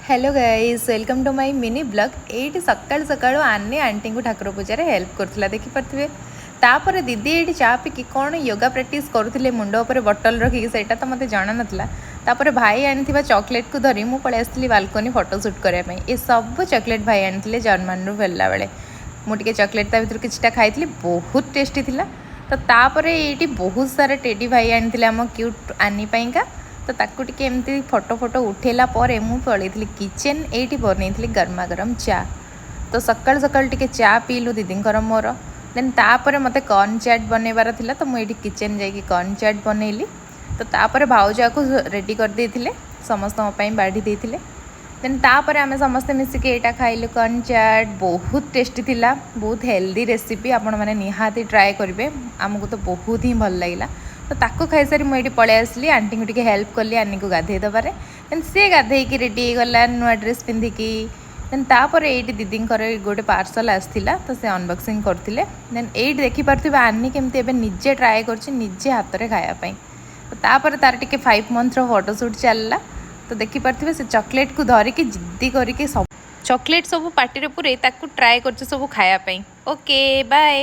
Hello guys, welcome to my mini vlog. ଏଇଠି ସକାଳୁ ସକାଳୁ ଆନି ଆଣ୍ଟିଙ୍କୁ ଠାକୁର ପୂଜାରେ ହେଲ୍ପ କରୁଥିଲା, ଦେଖିପାରୁଥିବେ। ତାପରେ ଦିଦି ଏଇଠି ଚା ପିଇକି କ'ଣ ୟୋଗା ପ୍ରାକ୍ଟିସ୍ କରୁଥିଲେ ମୁଣ୍ଡ ଉପରେ ବଟଲ ରଖିକି, ସେଇଟା ତ ମୋତେ ଜଣା ନଥିଲା। ତାପରେ ଭାଇ ଆଣିଥିବା ଚକୋଲେଟ୍କୁ ଧରି ମୁଁ ପଳେଇ ଆସିଥିଲି ବାଲକୋନି ଫଟୋ ସୁଟ୍ କରିବା ପାଇଁ। ଏ ସବୁ ଚକୋଲେଟ୍ ଭାଇ ଆଣିଥିଲେ ଜର୍ମାନରୁ ଫେରିଲା ବେଳେ। ମୁଁ ଟିକେ ଚକୋଲେଟ୍ ତା ଭିତରୁ କିଛିଟା ଖାଇଥିଲି, ବହୁତ ଟେଷ୍ଟି ଥିଲା। ତ ତାପରେ ଏଇଠି ବହୁତ ସାରା ଟେଡି ଭାଇ ଆଣିଥିଲେ ଆମ କ୍ୟୁଟ୍ ଆନି ପାଇଁକା। ତ ତାକୁ ଟିକେ ଏମିତି ଫଟୋ ଫଟୋ ଉଠେଇଲା ପରେ ମୁଁ ପଳେଇଥିଲି କିଚେନ୍। ଏଇଠି ବନେଇଥିଲି ଗରମା ଗରମ ଚା। ତ ସକାଳୁ ସକାଳୁ ଟିକେ ଚା ପିଇଲୁ ଦିଦିଙ୍କର ମୋର। ଦେନ୍ ତାପରେ ମୋତେ କର୍ନ ଚାଟ୍ ବନେଇବାର ଥିଲା, ତ ମୁଁ ଏଇଠି କିଚେନ୍ ଯାଇକି କର୍ନ ଚାଟ୍ ବନେଇଲି। ତ ତାପରେ ଭାଉଜ ଆକୁ ରେଡ଼ି କରିଦେଇଥିଲେ, ସମସ୍ତଙ୍କ ପାଇଁ ବାଢ଼ି ଦେଇଥିଲେ। ଦେନ୍ ତାପରେ ଆମେ ସମସ୍ତେ ମିଶିକି ଏଇଟା ଖାଇଲୁ କର୍ନ ଚାଟ୍। ବହୁତ ଟେଷ୍ଟି ଥିଲା, ବହୁତ ହେଲ୍ଦି ରେସିପି, ଆପଣମାନେ ନିହାତି ଟ୍ରାଏ କରିବେ। ଆମକୁ ତ ବହୁତ ହିଁ ଭଲ ଲାଗିଲା। ତ ତାକୁ ଖାଇସାରି ମୁଁ ଏଇଠି ପଳେଇ ଆସିଲି, ଆଣ୍ଟିଙ୍କୁ ଟିକେ ହେଲ୍ପ କଲି ଆନିକୁ ଗାଧେଇ ଦେବାରେ। ଦେନ୍ ସିଏ ଗାଧେଇକି ରେଡ଼ି ହେଇଗଲା ନୂଆ ଡ୍ରେସ୍ ପିନ୍ଧିକି। ଦେନ୍ ତାପରେ ଏଇଠି ଦିଦିଙ୍କର ଗୋଟେ ପାର୍ସଲ୍ ଆସିଥିଲା, ତ ସେ ଅନବକ୍ସିଂ କରୁଥିଲେ। ଦେନ୍ ଏଇଠି ଦେଖିପାରୁଥିବେ ଆନି କେମିତି ଏବେ ନିଜେ ଟ୍ରାଏ କରୁଛି ନିଜେ ହାତରେ ଖାଇବା ପାଇଁ। ତ ତାପରେ ତାର ଟିକେ 5 ମନ୍ଥର ଫଟୋସୁଟ୍ ଚାଲିଲା। ତ ଦେଖିପାରୁଥିବେ, ସେ ଚକୋଲେଟ୍କୁ ଧରିକି ଜିଦ୍ଦି କରିକି ସବୁ ଚକୋଲେଟ୍ ସବୁ ପାଟିରେ ପୁରେଇ ତାକୁ ଟ୍ରାଏ କରୁଛି ସବୁ ଖାଇବା ପାଇଁ। Okay, bye.